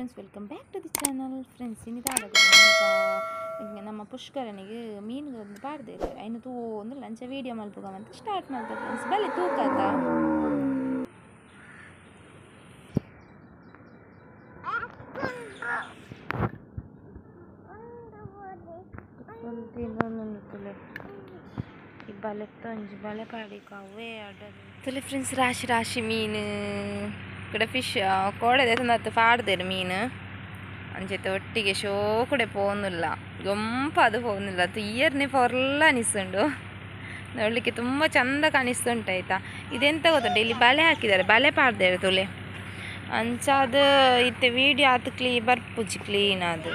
Friends, welcome back to the channel. Friends, ನಮ್ಮ ಪುಷ್ಕರಣಿಗೆ ಮೀನುಗಳನ್ನು ಪಾಡ್ದೇರು ಐನು ತೂ ಒಂದು ಲಂಚ ವೀಡಿಯೋ ಮಲ್ಪುಗ ಅಂತ ಸ್ಟಾರ್ಟ್ ಮಾಡ್ತಾರೆ. ಫ್ರೆಂಡ್ಸ್, ಬಲೆ ತೂಕತ ಈ ಬಲೆತ್ತ ಒಂಜಿ ಬಲೆ ಪಾಡಿಕ ಅವೇ ಅಡ್ಡ. ಫ್ರೆಂಡ್ಸ್, ರಾಶಿ ರಾಶಿ ಮೀನು ಕೂಡ ಫಿಶ್ ಕೋಡೆ ದೇತಂದತ್ತು ಪಾಡ್ದೇರು ಮೀನು ಅಂಚೆತ್ತೆ ಒಟ್ಟಿಗೆ ಶೋ ಕೂಡ ಪೋನಿಲ್ಲ ಗೊಂಪ ಅದು ಪೋನಿಲ್ಲ ತೀಯರ್ನೇ ಪೊರ್ಲ ಅನಿಸುಂಡು ನೋಡಲಿಕ್ಕೆ ತುಂಬ ಚಂದ ಕಾಣಿಸ್ತುಂಟು ಆಯ್ತಾ. ಇದೆಂತ ಗೊತ್ತುಂಟು, ಇಲ್ಲಿ ಬಲೆ ಹಾಕಿದ್ದಾರೆ, ಬಲೆ ಪಾಡ್ದೇರು ತುಲೆ ಅಂಚ ಅದು ಇತ್ತೆ ವೀಡಿಯೋ ಆತು ಕ್ಲೀ ಬರ್ಪುಜಿ ಕ್ಲೀನ್ ಅದು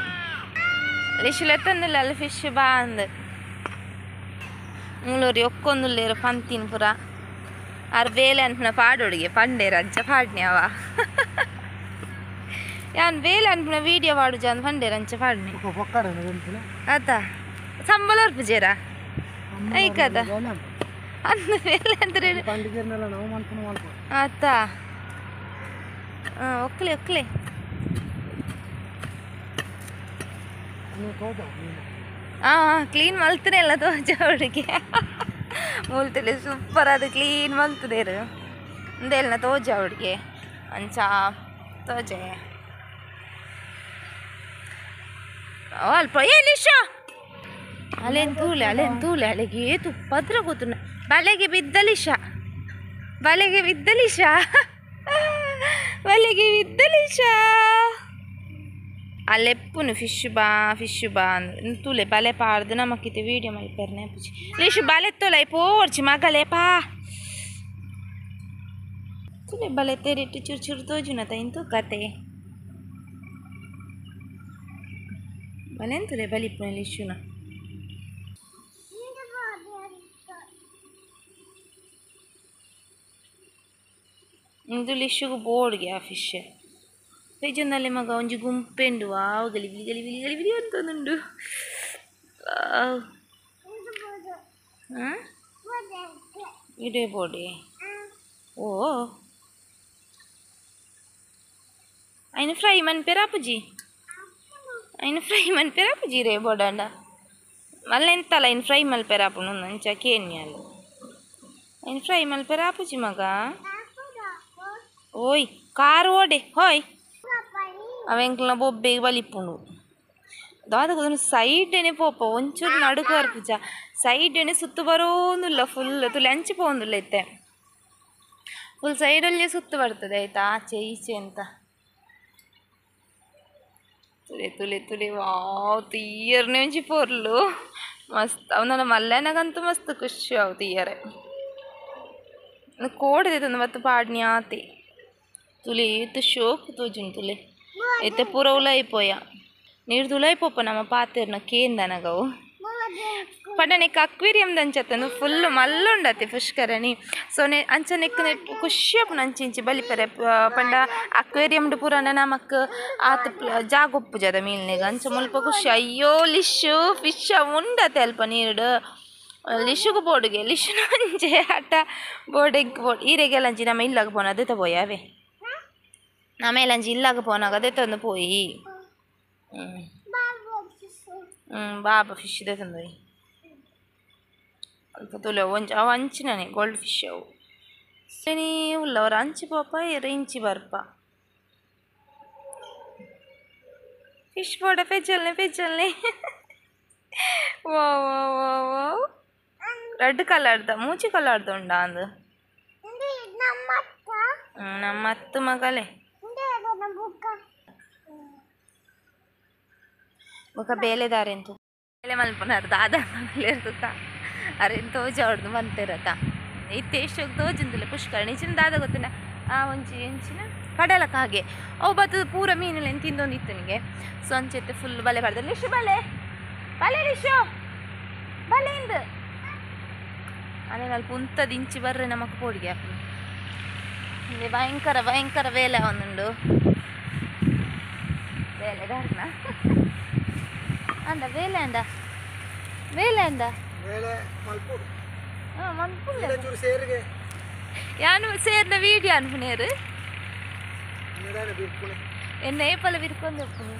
ಲಿಶುಲೆತ್ತೊಂದಿಲ್ಲ ಅಲ್ಲಿ ಫಿಶ್ ಬಾ ಅಂದು ಮೂಲೂರಿ ಒಕ್ಕೊಂದುಲ್ಲೇರು ಪಂತಿನ ಪುರ ಆರ್ ಬೇಲೆ ಅನ್ಪುನ ಪಾಡೋಡಿಗೆ ಪಂಡೇರ ಅಂಚ ಪಾಡ್ನಿ ಅವ ಯಾನ್ ಬೇಲೆ ಅನ್ಪುನ ವೀಡಿಯೋ ಪಾಡುಜ ಅಂದ್ ಪಂಡೇರ ಅಂಚ ಪಾಡ್ನಿ ಆತ ಸಂಬಳ ಪೂಜೇರ ಐಕದ ಅಂದ ಬೇಲೆ ಅಂದ್ರೆ ಆತ ಒಕ್ಲೆ ಒಕ್ಲೆ ಕ್ಲೀನ್ ಮಲ್ತನೆ ಎಲ್ಲ ತೋಜ ಅವಳಿಗೆ ಮೂಲ್ತಲೆ ಸೂಪರ್ ಅದು ಕ್ಲೀನ್ ಮಲ್ತದೇರು ಅಂದೆಲ್ಲ ತೋಜ ಅವಳಿಗೆ ಅಂಚ ತೋಜೆ ಅಲ್ಪ ಏ ಅಲ್ಲೇನು ತೂಲೆ ಅಲ್ಲೇನು ತೂಲೆ ಅಲೆಗೆ ತುಪ್ಪದ್ರ ಗೊತ್ತು ಬಲೆಗೆ ಬಿದ್ದಲಿಶ ಬಲೆಗೆ ಬಿದ್ದಲಿಶ ಬಲೆಗೆ ಬಿದ್ದಲಿಶ ಅಲ್ಲೆಪ್ಪುನು ಫಿಶ್ ಬಾ ಫಿಶ್ ಬಾ ಅಂದ್ ತೂಲೆ ಬಲೆ ಪಾಡ್ದು ನಮಕ್ಕಿತ್ತೆ ವೀಡಿಯೋ ಮಲ್ಪೆರ್ನೆ ಪುಜಿ ಲಿಶು ಬಲೆ ತೊಲೈ ಪೋರ್ಚಿ ಮಗಲೆ ಪಾ ತುಲೆ ಬಲೆ ತೆರಿಟ್ಟು ಚುರು ಚುರು ತೋಜುನ ತೈನ್ ಕತೆ ಬಲೆನ್ ತುಲೆ ಬಲಿಪ್ಪುನ ಲಿಶುನ ಇಂದು ಲಿಶುಗು ಬೋರ್ಡ್ಗೆ ಆ ಫಿಶ್ ಪೆಜೊಂದಲ್ಲಿ ಮಗ ಒಂಜಿ ಗುಂಪೆಂಡು ವಾವ್ ಗಲಿ ಬಿಲಿ ಗಲಿ ಬಿಲಿ ಗಲಿ ಬಿಲಿ ಅಂತಂದುಂಡು. ಇಡೇ ಬೋಡಿ ಓ ಐನು ಫ್ರೈ ಮನ್ಪೆರಾಪುಜಿ ಐನು ಫ್ರೈ ಮನ್ಪೆರಾಪುಜಿ ರೇ ಬೋಡಂಡ ಮಲ್ಲ ಎಂತಲ್ಲ ಐನು ಫ್ರೈ ಮಲ್ಪೆರಾಪುನು ಅಂಚ ಕೇನ್ಯಾಲು ಐನು ಫ್ರೈ ಮಲ್ಪೆರಾಪುಜಿ ಮಗ. ಓಯ್ ಕಾರ್ ಓಡೆ ಹೋಯ್ ಅವೆಂಕ್ಲ ಬೊಬ್ಬೆಗೆ ಬಲಿಪುಂಡು ದಾದ ಸೈಡೇನೆ ಪೋಪ ಒಂಚೂರು ನಡುಕು ಬರ್ಪುಜ ಸೈಡೇನೆ ಸುತ್ತು ಬರೋಂದಿಲ್ಲ ಫುಲ್ ತುಲೆ ಅಂಚಿ ಪೋಂದಿಲ್ಲ ಇತ್ತೆ ಫುಲ್ ಸೈಡಲ್ಲೇ ಸುತ್ತು ಬರ್ತದೆ ಆಯ್ತಾ ಆಚೆ ಈಚೆ ಅಂತ. ತುಲೆ ತುಲೆ ತುಲೆ ವಾವ್ ತೀಯರ್ನೇ ಒಂಜಿ ಪೊರ್ಲು ಮಸ್ತ್ ಅವನ ಮಲ್ಲೆನಗಂತೂ ಮಸ್ತ್ ಖುಷಿ ಅವು ತೀಯರೆ ಕೋಡಿದೆ ಮತ್ತು ಪಾಡ್ನಿ ಆತೆ ತುಲೆ ಇತ್ತು ಶೋಕ್ ತೋಜುಂಡು ತುಲೆ ಇತ್ತೆ ಪೂರ ಉಲಾಯಿಪೋಯ ನೀರು ತುಲಾಯಿಪೋಪ ನಮ್ಮ ಪಾತೆರ್ನ ಕೇಂದನಗವು ಪಂಡ ನೆಕ್ ಅಕ್ವೇರಿಯಂ ದಂಚತ್ತಂದು ಫುಲ್ ಮಲ್ಲುಂಡತ್ತೆ ಪುಷ್ಕರಣಿ ಸೊ ನೆ ಅಂಚ ನೆಕ್ ನೆಟ್ ಖುಷಿ ಅಪ್ಪು ಅಂಚಿ ಇಂಚಿ ಬಲಿಪೆರೆ ಪಂಡ ಅಕ್ವೇರಿಯಂಡು ಪೂರ ನಮಕ್ ಆತ ಜಾಗ ಒಪ್ಪುಜದ ಮೀನಿಗೆ ಅಂಚ ಮುಲ್ಪ ಖುಷಿ. ಅಯ್ಯೋ ಲಿಶು ಫಿಶ್ ಉಂಡತ್ತೆ ಅಲ್ಪ ನೀರು ಲಿಶುಗು ಬೋರ್ಡ್ಗೆ ಲಿಶುನ ಅಂಚೆ ಆಟ ಬೋರ್ಡೆಗ್ ಬೋರ್ಡ್ ಈರೆಗೆಲ್ಲ ಅಂಚಿ ನಮ್ಮ ಇಲ್ಲಾಗ ಪೋನ ಅದೇ ತಗೋಯಾವೆ ಆಮೇಲೆ ಅಂಜಿ ಇಲ್ಲಾಗ ಪೋನಾಗ ಅದೇ ತಂದು ಪೋಯಿ ಬಾಬಾ ಫಿಶ್ ಇದೆ ತಂದೋಯಿ ಅಲ್ಪ ತುಲೆ ಒಂಜಿ ಅವು ಅಂಚಿನೇ ಗೋಲ್ಡ್ ಫಿಶ್ ಅವು ಸರಿ ಉಳ್ಳವರು ಅಂಚಿ ಪಾಪ ಇರ ಇಂಚಿ ಬರ್ಪ ಫಿಶ್ ಬೋಡ ಪೆಚ್ಚಲ್ನೆ ಪೆಚ್ಚಲ್ನೆ ವಾ ವಾ ವಾ ವಾ ರೆಡ್ ಕಲರ್ದ ಮೂಚಿ ಕಲರ್ದ ಉಂಡಾ ಅಂದು ನಮ್ಮ ಅತ್ತು ಮಗಲೇ ಬೊಕ ಬೇಲೆದಾರೆಂತು ಬೇಲೆ ಮಲ್ಪುನಾರ್ ದಾದ ಮಗಲೇರ್ತುತ್ತ ಅರೆನ್ ತೋಜ ಹೊಡ್ದು ಬಂತಿರತ್ತ ಇತ್ತೆ ಎಷ್ಟು ತೋಜುಂದಿಲ್ಲ ಪುಷ್ಕರಣಿ ಚಿನ್ನ ದಾದ ಗೊತ್ತಿನ ಆ ಒಂಜಿ ಎಂಚಿನ ಕಡಲಕ ಹಾಗೆ ಅವು ಬತ್ತದ ಪೂರ ಮೀನುಲೆನ್ ತಿಂದೊಂದಿತ್ತು ನಿಗೆ ಸೊ ಅಂಚೆತ್ತೆ ಫುಲ್ ಬಲೆ ಪಡ್ದು ಲಿಶು ಬಲೆ ಬಲೆ ಲಿಶು ಬಲೆ ಇಂದು ಅನೇನ ಅಲ್ಪ ಉಂತದ ಇಂಚಿ ಬರ್ರೆ ನಮಕ್ ಪೋಡಿಗೆ ಇಲ್ಲಿ ಭಯಂಕರ ಭಯಂಕರ ಬೇಲೆ ಒಂದುಂಡು ಬೇಲೆದಾರನ ಅಂಡ ಬೇಲೆ ಅಂಡ ಬೇಲೆ ಅಂಡ ಯಾನು ಸೇರ್ನ ವೀಡಿಯೋ ಅನ್ಪುನೇರು ಎನ್ನ ಏಪಲ ಬಿರ್ಕೊಂಡು ಹೋಗ್ತೀನಿ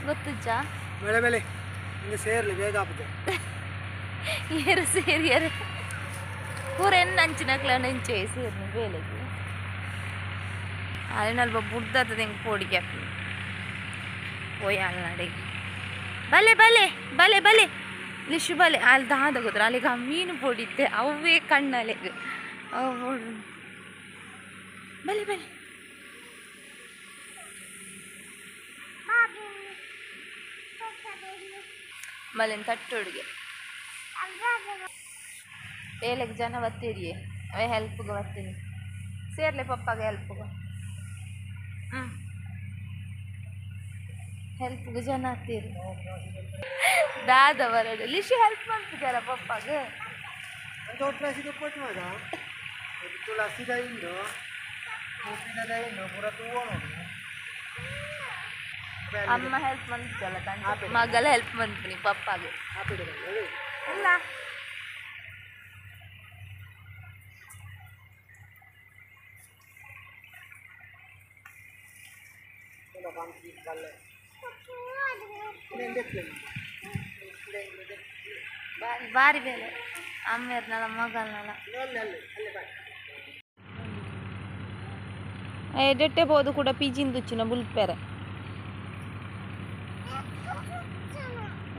ಗೊತ್ತುಜ್ಜಾ ಬೆಳೆ ಬೆಳೆ ಇಂದು ಸೇರ್ಲಿ ಬೇಗ ಆಪುಜ ಏರು ಸೇರಿಯರೆ ಪೂರ ಎನ್ನ ಅಂಚಿನಕ್ಲ ನೆಂಚೆ ಸೇರ್ನಿ ಬೇಲೆಗೆ ಅಲ್ಲಿನಲ್ಪ ಬುಡ್ದತ್ತದ ಹೆಂಗೆ ಪೋಡಿಗೆ ಹಾಕಿ ಪೋಯ್ ಅಲ್ನಾಡೆಗೆ ಬಲೆ ಬಲೆ ಬಲೆ ಬಲೆ ಲಿಶು ಬಲೆ ಅಲ್ಲಿ ದಾದ ಗೊತ್ತ ಅಲ್ಲಿಗೆ ಆ ಮೀನು ಪೊಡಿತ್ತೆ ಅವೇ ಕಣ್ಣಲೆಗೆ ಅವು ಪೊಡು ಬಲೆ ಬಲೆ ಮಲೆನ್ ತಟ್ಟೊಡುಗೆ ಬೇಲೆಗೆ ಜನ ಬತ್ತೀರಿಯೇ ಅವೇ ಹೆಲ್ಪ್ಗೆ ಬರ್ತೀನಿ ಸೇರ್ಲೆ ಪಪ್ಪಾಗ ಹೆಲ್ಪ್ಗೆ ಹ್ಞೂ ಹೆಲ್ಪ್ಗೆ ಜನ ಹತ್ತೀರಿ ದಾದ ಬರೋದು ಲಿಶಿ ಹೆಲ್ಪ್ ಮಾಡ್ತಿದ್ದಾರ ಪಪ್ಪಾಗ ಅಮ್ಮ ಹೆಲ್ಪ್ ಮಾಡ್ತಿದ್ದಲ್ಲ ಮಗಳ ಹೆಲ್ಪ್ ಮಾಡ್ತೀನಿ ಪಪ್ಪಾಗೆ ಅಲ್ಲ ಬಾರಿ ಬೇಲೆ ಅಮ್ಮೇರ್ನಲ್ಲ ಮಗಲ್ನಲ್ಲ ಎಡೆಟ್ಟೆ ಬೋದು ಕೂಡ ಪಿಜಿಂದುಚ್ಚಿನ ಬುಲ್ಪೆರೆ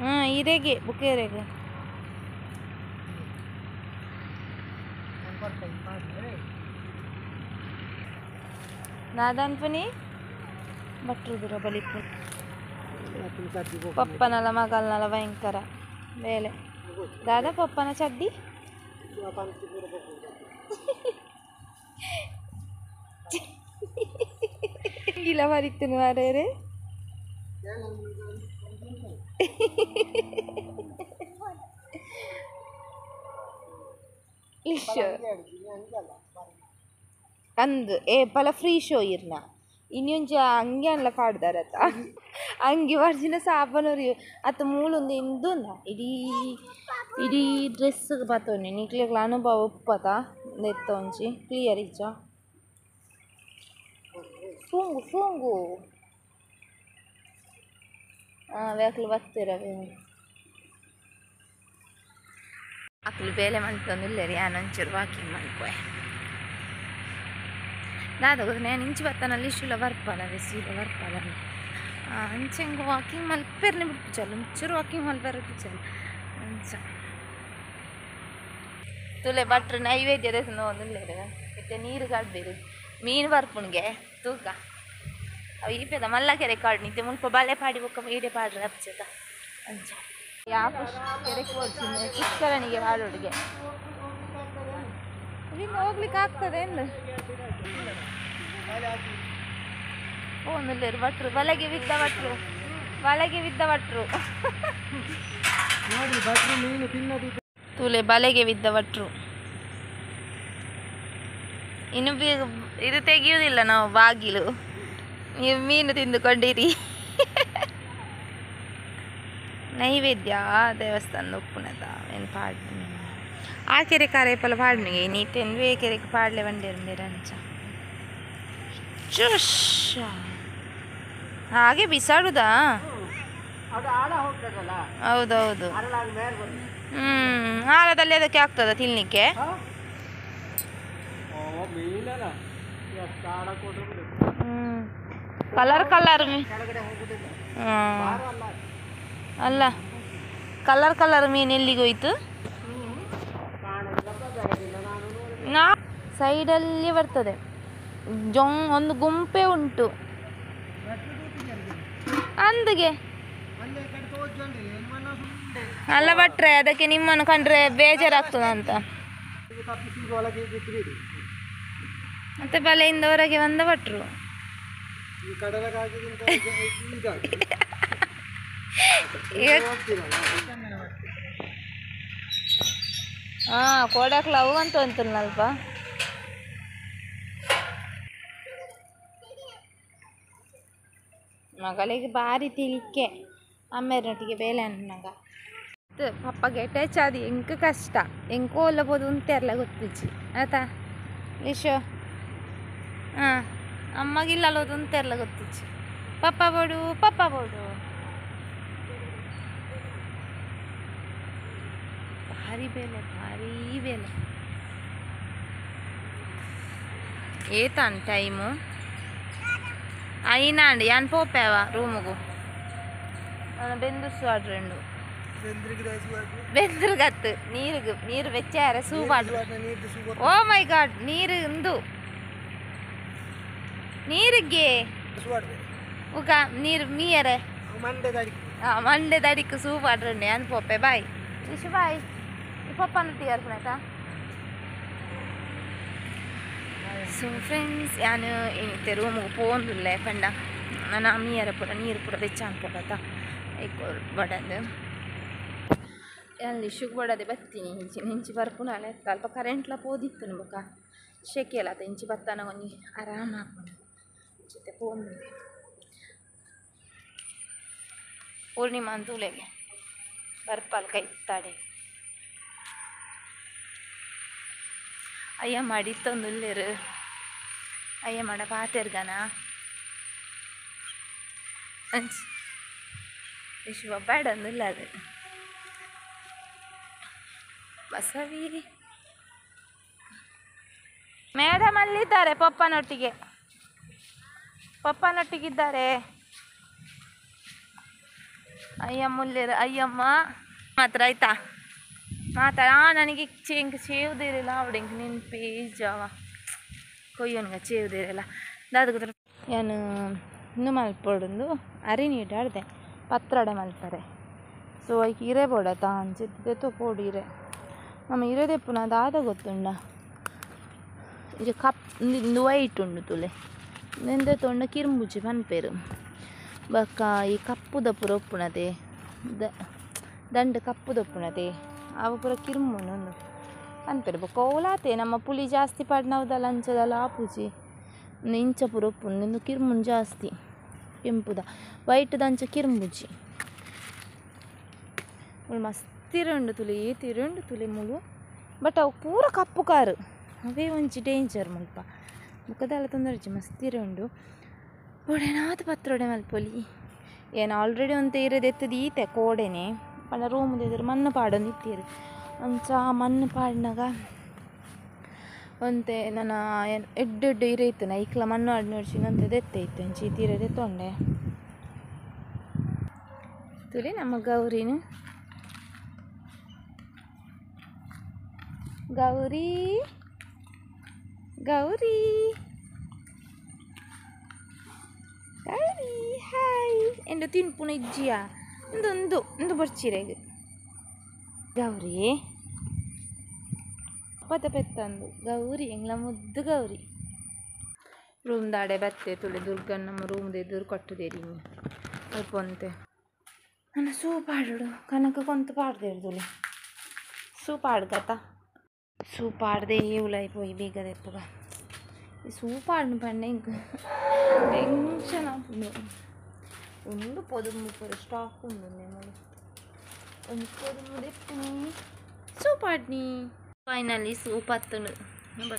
ಹಾಂ ಇರೆಗೆ ಬುಕ್ಕೇರೆಗೆ ನಾದನ್ಪನಿ ಭಟ್ರು ಬುರ ಬಲಿಪು ಪಪ್ಪನಲ್ಲ ಮಗಲ್ನಲ್ಲ ಭಯಂಕರ ಬೇಲೆ ದಾದಾ ಪಪ್ಪನ ಚಡ್ಡಿ ಇಲ್ಲ ಮರಿತೀನಿ ಮಾರೇರೆ ಅಂದು ಏ ಪಲ ಫ್ರೀ ಶೋ ಇರ್ನ ಇನ್ನೊಂಜ ಅಂಗಿ ಅನ್ಲ ಪಾಡ್ದಾರತ್ತ ಅಂಗಿ ವರ್ಜಿನ ಸಾಬನೋರಿ ಅತ್ತ ಮೂಲೊಂದು ಇಂದುಂದ ಇಡೀ ಇಡೀ ಡ್ರೆಸ್ಗೆ ಬತ್ತೊಂಡಿ ನಿಕ್ಲೆಗ್ಲ ಅನುಭವ ಉಪ್ಪತ ನೆತ್ತ ಒಂಜಿ ಕ್ಲಿಯರ್ ಇಜ್ಜ ಸೂಂಗು ಸೂಂಗು ಹಾಂ ವ್ಯಾಕ್ಲು ಬತ್ತೀರ ಅಕ್ಲು ಬೇಲೆ ಮಂತೊಂದಿಲ್ಲ ರೀ ಒಂಚೂರು ವಾಕಿಂಗ್ ಮಲ್ಪೋಯ್ ದಾದ ಗೊತ್ತ ನಾನು ಇಂಚು ಬತ್ತಾನಲ್ಲಿ ಇಶುಲ ಬರ್ಪಲ್ಲ ಬಿಸಿಲ ಬರ್ಪಲ್ಲ ಅಂಚೆಂಗೆ ವಾಕಿಂಗ್ ಮಲ್ಪೆರ್ನೆ ಬಿಡ್ಪುಚಲ್ಲ ಒಂಚೂರು ವಾಕಿಂಗ್ ಮಲ್ಪೆರ ಬಿಡ್ಪುಚಲ್ಲ ಅಂಚ ತುಲೆ ಭಟ್ರು ನೈವೇದ್ಯ ಒಂದಿಲ್ಲ ಇತ್ತೆ ನೀರು ಕಾಡ್ಬೇರು ಮೀನು ಬರ್ಪುಣ್ಗೆ ತೂಕ ಅವು ಈ ಪೆದ ಮಲ್ಲ ಕೆರೆ ಕಾಡು ನಿಂತೆ ಮುಲ್ಪ ಬಳೆ ಪಾಡಿ ಬೊಕ್ಕ ಈಡೆ ಪಾಡ್ರೆ ಅಪ್ಚದ ಅಂಚ ಯಾವ ಕೆರೆ ಕೊಡ್ತೀನಿ ಪುಷ್ಕರಣಿಗೆ ಪಾಡೋಡಿಗೆ ಇನ್ನು ಹೋಗ್ಲಿಕ್ಕೆ ಆಗ್ತದೆ ಏನು ಫೋನಲ್ಲಿರು ಭಟ್ರು ಬಲೆಗೆ ಬಿದ್ದ ಭಟ್ರು ಬಲೆಗೆ ಬಿದ್ದ ಭಟ್ರು ತುಲೆ ಬಲೆಗೆ ಬಿದ್ದ ಭಟ್ರು ಇನ್ನು ಇದು ತೆಗೆಯುವುದಿಲ್ಲ ನಾವು ಬಾಗಿಲು, ನೀವು ಮೀನು ತಿಂದುಕೊಂಡಿರಿ. ನೈವೇದ್ಯ ದೇವಸ್ಥಾನ ಉಪ್ಪುನದ ಏನು ಪಾಡ್ನಿ ಆ ಕೆರೆ ಕಾರೇಪಲ ಪಾಡ್ನಿಗೆ ನೀ ತೆನ್ವೆ ಕೆರೆಗೆ ಪಾಡ್ಲೆ ಬಂಡಿರಂದಿರ ಅಂಚ ಚುಷ್ ಹಾಗೆ ಬಿಸಾಡುದಾ? ಹೌದೌದು. ಆಳದಲ್ಲಿ ಅದಕ್ಕೆ ಆಗ್ತದ ತಿನ್ಲಿಕ್ಕೆ? ಕಲರ್ ಕಲರ್ ಅಲ್ಲ, ಕಲರ್ ಕಲರ್ ಮೀನು ಎಲ್ಲಿಗೆ ಹೋಯ್ತು? ನಾ ಸೈಡಲ್ಲಿ ಬರ್ತದೆ ಜೊಂಗ್ ಒಂದು ಗುಂಪೆ ಉಂಟು ಅಂದಿಗೆ ಅಲ್ಲ ಭಟ್ರೆ, ಅದಕ್ಕೆ ನಿಮ್ಮನ್ನು ಕಂಡ್ರೆ ಬೇಜಾರಾಗ್ತದಂತ ಮತ್ತೆ ಬಲೆಯಿಂದ ಹೊರಗೆ ಬಂದ ಭಟ್ರು. ಹಾ ಕೊಡಕ್ಲ ಅವು ಅಂತ ಅಂತಲ್ನಲ್ಪ. ಮಗಳಿಗೆ ಭಾರಿ ತಿಳಿಕೆ ಅಮ್ಮೇರೊಟ್ಟಿಗೆ ಬೇಲೆ ಅನ್ನಾಗ ಪಪ್ಪಗೆ ಅಟ್ಯಾಚ್ ಆದಿ ಎಂಕ ಕಷ್ಟ ಎಂಕೋ ಒಲ್ಲಬೋದು ಉಂತೆರ್ಲ ಗೊತ್ತಿಜ್ಜಿ ಆತಾ ಲಿಶೋ. ಹಾಂ ಅಮ್ಮಗಿಲ್ಲಲ್ಲ ಉಂತೆರ್ಲ ಗೊತ್ತಿಚ್ಚಿ ಪಪ್ಪ ಬೋಡು ಪಪ್ಪ ಬೋಡು ಭಾರಿ ಬೇಲೆ ಭಾರಿ ಬೇಲೆ ಏತಾನ್ ಟೈಮು అయినాండి యాన్ పోపావా రూముకు ಬೆಂದುರ್ಸು ಆಡ್ರಂಡು ಬೆಂದ್ರು ಗತ್ತು ನೀರು ನೀರು ಬೆಚ್ಚಾರ ಸೂಪಾಡ್ರು ಓ ಮೈ ಗಾಡ್ ನೀರು ಇಂದು ನೀರಿಗೆ ಉಕ ನೀರು ಮೀಯರೆ ಮಂಡೆ ದಡಿಕ್ಕು ಸೂಪಾಡ್ರಂಡು ಯಾನ್ ಪೋಪೆ ಬಾಯ್ ವಿಶು ಬಾಯ್ ಈ ಪಪ್ಪನ ಟೀ ಅರ್ಪಣಾಯ್ತಾ. ಸೊ ಫ್ರೆಂಡ್ಸ್ ಯಾನು ಇತ್ತೆ ರೂಮಿಗೆ ಪೋಂದುಲ್ಲೆ ಪಂಡ ನಾನು ಮೀಯರ ಪೂರ ನೀರು ಪೂರ ಬೆಚ್ಚ ಅನ್ಪೋಡತ್ತ ಬಡದು ಅಲ್ಲಿ ಶುಗ್ ಬಡದೆ ಬತ್ತೀನಿ ಇಂಚಿ ಇಂಚಿ ಬರ್ಪುನಾಲೆ ಅಲ್ಪ ಕರೆಂಟ್ಲ ಪೋದಿತ್ತು ಬೊಕ ಶೆಕೆಲ ಆತ ಇಂಚಿ ಬತ್ತಾನ ಒಂಜಿ ಆರಾಮ ಆಪುಂಡು ಇಂಚಿತ್ತೆ ಪೋಂದು ಪೂರ್ಣಿಮಾ ಅಂತೂಲೆಗೆ ಬರ್ಪಾಲ್ ಕೈತ್ತಾಡೆ ಅಯ್ಯ ಮಡಿತ್ತೊಂದುಲ್ಲೆರು ಅಯ್ಯ ಮಡ ಪಾತೆರ್ಗನ ಅಂಚ್ ವಿಶ್ವ ಬೇಡಂದಿಲ್ಲ ಅದು ಬಸವಿ ಮೇಡಮ್ ಅಲ್ಲಿದ್ದಾರೆ ಪಪ್ಪನೊಟ್ಟಿಗೆ ಪಪ್ಪನೊಟ್ಟಿಗಿದ್ದಾರೆ ಅಯ್ಯಮ್ಮುಲ್ಲೇರು ಅಯ್ಯಮ್ಮ ಮಾತ್ರ ಆಯ್ತಾ ಮಾತಾಡ ನನಗೆ ಇಂಕ ಚೇವುದಿರಲ್ಲ ಅವಡು ಇಂಕ ನೆನಪೇ ಜಾವ ಕೊಯ್ಯೋನ್ಗ ಚೇವುದಿರಲ್ಲ ದಾದ ಏನು ಇನ್ನು ಮಲ್ಪೊಡೊಂದು ಅರಿ ನೀಟಾಡ್ದೆ ಪತ್ರೊಡೆ ಮಲ್ಪರೆ ಸೊ ಐಕ್ ಇರೆ ಬೋಡತ್ತ ಅಂಚಿತ್ತೆ ಪೋಡು ಇರೆ ನಮ್ಮ ಇರೆದೆಪ್ಪುನ ದಾದ ಗೊತ್ತುಂಡ ಇಂಚ ಕಪ್ ಇಂದು ವೈಟ್ ಉಂಡು ತುಲೆ ನೆಂದೆ ತೊಂಡ ಕಿರ್ಂಬುಜಿ ಪನ್ಪೇರು ಬೊಕ್ಕ ಈ ಕಪ್ಪುದ ಪೂರ ಉಪ್ಪುನತೆ ದಂಡು ಕಪ್ಪುದ ಉಪ್ಪುನತೆ ಅವು ಪೂರ ಕಿರ್ಮುನು ಉಂದು ಪನ್ಪೇರು ಬೊಕ್ಕ ಓಲಾತೆ ನಮ್ಮ ಪುಳಿ ಜಾಸ್ತಿ ಪಾಡ್ನವುದಲ್ಲ ಅಂಚದಲ್ಲ ಆಪುಜಿ ಇಂಚ ಪೂರ ಉಪ್ಪುಂಡು ಇಂದು ಕಿರ್ಮುನ್ ಜಾಸ್ತಿ ಕೆಂಪುದ ವೈಟ್ದ ಅಂಚ ಕಿರ್ಂಬುಜಿ ಮುಳು ಮಸ್ತ್ ತಿರುಂಡು ತುಲಿ ತಿರುಂಡು ತುಲಿ ಮುಳು ಬಟ್ ಅವು ಪೂರ ಕಪ್ಪು ಕಾರು ಅವೇ ಒಂಜಿ ಡೇಂಜರ್ ಮುಲ್ಪ ಬೊಕ್ಕದಾಲ ತೊಂದರೆ ಮಸ್ತ್ ತಿರುಂಡು ಒಡೆನಾತ್ ಪತ್ರೊಡೆ ಮಲ್ಪೊಲಿ ಏನು ಆಲ್ರೆಡಿ ಒಂತೆ ಇರೋದು ಎತ್ತದ ಈತೆ ಕೋಡೆನೆ ಪಂಡ ರೂಮ್ದ ಎದುರು ಮಣ್ಣು ಪಾಡೊಂದು ಇತ್ತೀರು ಅಂಚ ಮಣ್ಣು ಪಾಡ್ನಾಗ ಒಂತೆ ನನ್ನ ಎಡ್ಡೆ ಎಡ್ಡೆ ಇರೆ ಇತ್ತು ನಾ ಐಕ್ಲ ಮಣ್ಣು ಆಡ್ ನೋಡ್ಸಿ ಅಂತೆ ದೆತ್ತೆ ಇತ್ತು ಅಂಚ ಈ ತೀರದೆ ತೊಂಡೆ ತುಲಿ ನಮ್ಮ ಗೌರಿನ ಗೌರಿ ಗೌರಿ ಗೌರಿ ಹಾಯ್ ಎಂದು ತಿನ್ಪುನ ಇಜ್ಜಿಯಾ ಇಂದೊಂದು ಇಂದು ಬರ್ಚಿರೆಗ್ ಗೌರಿ ಪದ ಪೆತ್ತಂದು ಗೌರಿ ಎಂಗ್ಲ ಮುದ್ದು ಗೌರಿ ರೂಮ್ ದಾಡೆ ಬತ್ತೆ ತುಳಿ ದುರ್ಗನ್ ನಮ್ಮ ರೂಮ್ದ ಎದುರು ಕಟ್ಟುದೇರಿ ಅಲ್ಪ ಅಂತೆ ನನ್ನ ಸೂಪ್ ಆಡೋಡು ಕನಕ ಕೊಂತ ಪಾಡ್ದೇರು ತುಳಿ ಸೂಪ್ ಆಡ್ಗತ ಸೂಪ್ ಆಡದೆ ಉಲಾಯಿ ಪೋಯಿ ಬೇಗ ದೆಪ್ಪುಗ ಈ ಸೂಪ್ ಆಡ್ನು ಪಂಡ ಇಂಕ್ ಟೆನ್ಷನ್ ಆಪುಂಡು ಉಂಡು ಪೊದುಂಬು ಪೂರ ಸ್ಟಾಕ್ ಉಂಡು ಮೂಲು ಒಂಜಿ ಪೊದುಂಬು ದೆಪ್ಪುನಿ ಸೂಪ್ ಆಡ್ನಿ ಫೈನಲಿ ಸೂಪ್ ಅತ್ತುಂಡು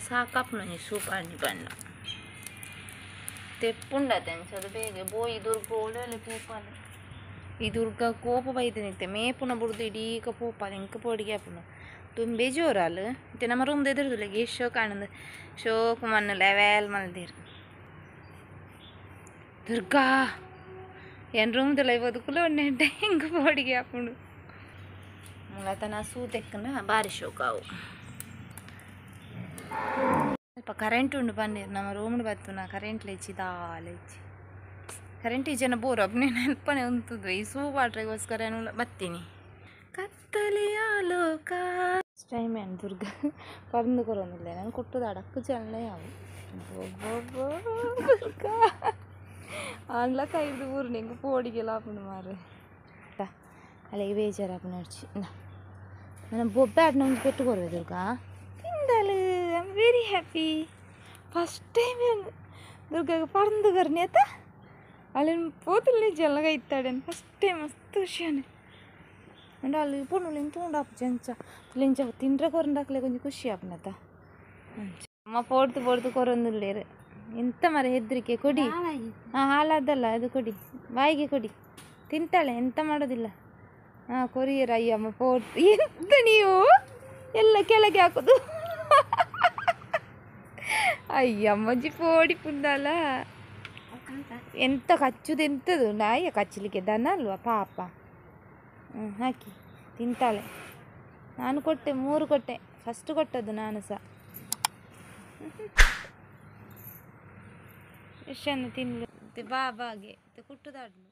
ಸಾಕಾಪುಂಡು ಒಂಜಿ ಸೂಪ್ ಆಡ್ನಿ ಪಂಡ ತೆಪ್ಪುಂಡತೆ ಅಂಚ ಬೇಗ ಬೋಯಿ ದುರ್ಗ ಒಳ್ಳೆ ಪೋಪಾಲ ಈ ದುರ್ಗ ಕೋಪ ಬೈದನಿತ್ತೆ ಮೇಪುನ ಬುಡ್ದು ಇಡೀಕ ಪೋಪಾಲ ಇಂಕ ಪೋಡಿಗೆ ಆಪುಂಡು ತುಂಬೆ ಜೋರಾಲು ಇತ್ತೆ ನಮ್ಮ ರೂಮ್ದ ಎದುರುದಿಲ್ಲ ಶೋಕ್ ಆನಂದ ಶೋಕ್ ಮಣ್ಣು ಲೆವೆಲ್ ಮಲ್ದಿರು ದುರ್ಗಾ ಏನು ರೂಮ್ದಲ್ಲ ಬದುಕುಲ ಒಣ್ಣೆ ಹೆಂಗೆ ಪೋಡಿಗೆ ಆಪುಂಡು ಮೂಲತನ ಸೂ ತೆಕ್ಕನ ಭಾರಿ ಶೋಕ್ ಅವು ಸ್ವಲ್ಪ ಕರೆಂಟ್ ಉಂಡು ಬನ್ನಿರು ನಮ್ಮ ರೂಮ್ಡ್ ಬತ್ತು ನಾ ಕರೆಂಟ್ ಲೆಚ್ಚಿ ದಾಲೆಚ್ಚಿ ಕರೆಂಟ್ ಈ ಜನ ಬೋರ್ ಅಪ್ನೆ ನೆನಪನೆ ಉಂತುದು ಈ ಸೂ ವಾಟ್ರಿಗೋಸ್ಕರ ಬತ್ತೀನಿ ಕತ್ತಲೆಯ ಲೋಕ ಟೈಮ್ ಏನು ದುರ್ಗ ಪರಂದು ಕೊರೊಂದಿಲ್ಲ ನಾನು ಕೊಟ್ಟದ ಅಡಕ್ಕು ಚಲನೆ ಅವು ದುರ್ಗ ಆನ್ಲ ಕೈದು ಊರು ನಿಂಗೆ ಪೋಡಿಗೆಲ್ಲ ಆಪುಂಡು ಮಾರ್ರೆ ಅಲ್ಲಿಗೆ ಬೇಜಾರಾಪುಂಡು ನಡ್ಚಿ ನಾನು ಬೊಬ್ಬೆ ಆಡ್ನ ಒಂದು ಪೆಟ್ಟು ಕೊರುವೆ Durga ತಿಂದಲು I am very happy first time ದುರ್ಗಾಗ ಪರಂದು ಕರ್ನಿ ಆತ ಅಲ್ಲಿ ಪೋತಿಲ್ಲ ಜಲಗ ಇತ್ತಾಡೇನು ಫಸ್ಟ್ ಟೈಮ್ ಮಸ್ತ್ ಖುಷಿಯಾನೆ ಅಂಡ ಅಲ್ಲಿ ಪೊಣ್ಣುಲಿನ ತೂಂಡಾಪು ಅಂಚ ಲಿಂಚ ತಿಂಡ್ರೆ ಕೊರಂಡಾಕ್ಲೆ ಕೊಂಚ ಖುಷಿ ಆಪುನತ ಅಮ್ಮ ಪೋಡ್ತು ಪೋಡ್ತು ಕೊರೊಂದುಲ್ಲೇರು ಎಂತ ಮರ ಹೆದರಿಕೆ ಕೊಡಿ. ಹಾಂ, ಹಾಲಾದಲ್ಲ ಅದು ಕೊಡಿ, ಬಾಯಿಗೆ ಕೊಡಿ, ತಿಂತಾಳೆ, ಎಂತ ಮಾಡೋದಿಲ್ಲ. ಹಾಂ, ಕೊರಿಯರ್. ಅಯ್ಯಮ್ಮ ಪೋಟ್, ಎಂತ ನೀವು ಎಲ್ಲ ಕೆಳಗೆ ಹಾಕೋದು? ಅಯ್ಯಮ್ಮಜ್ಜಿ ಪೋಡಿ ಪುಂದಲ್ಲ. ಎಂತ ಕಚ್ಚುದು ಎಂಥದ್ದು? ನಾಯಿಯ ಕಚ್ಚಲಿಕ್ಕೆ ದನ ಅಲ್ವಾ ಪಾಪ. ಹ್ಞೂ, ಹಾಕಿ ತಿಂತಾಳೆ. ನಾನು ಕೊಟ್ಟೆ, 3 ಕೊಟ್ಟೆ, ಫಸ್ಟ್ ಕೊಟ್ಟದ್ದು ನಾನು ಸಹ. ಎಷ್ಟು ಚಂದ ತಿನ್ಲು. ಬಾ ಬಾಗೆ ಕುಟ್ಟುದಾಡ್ಲು.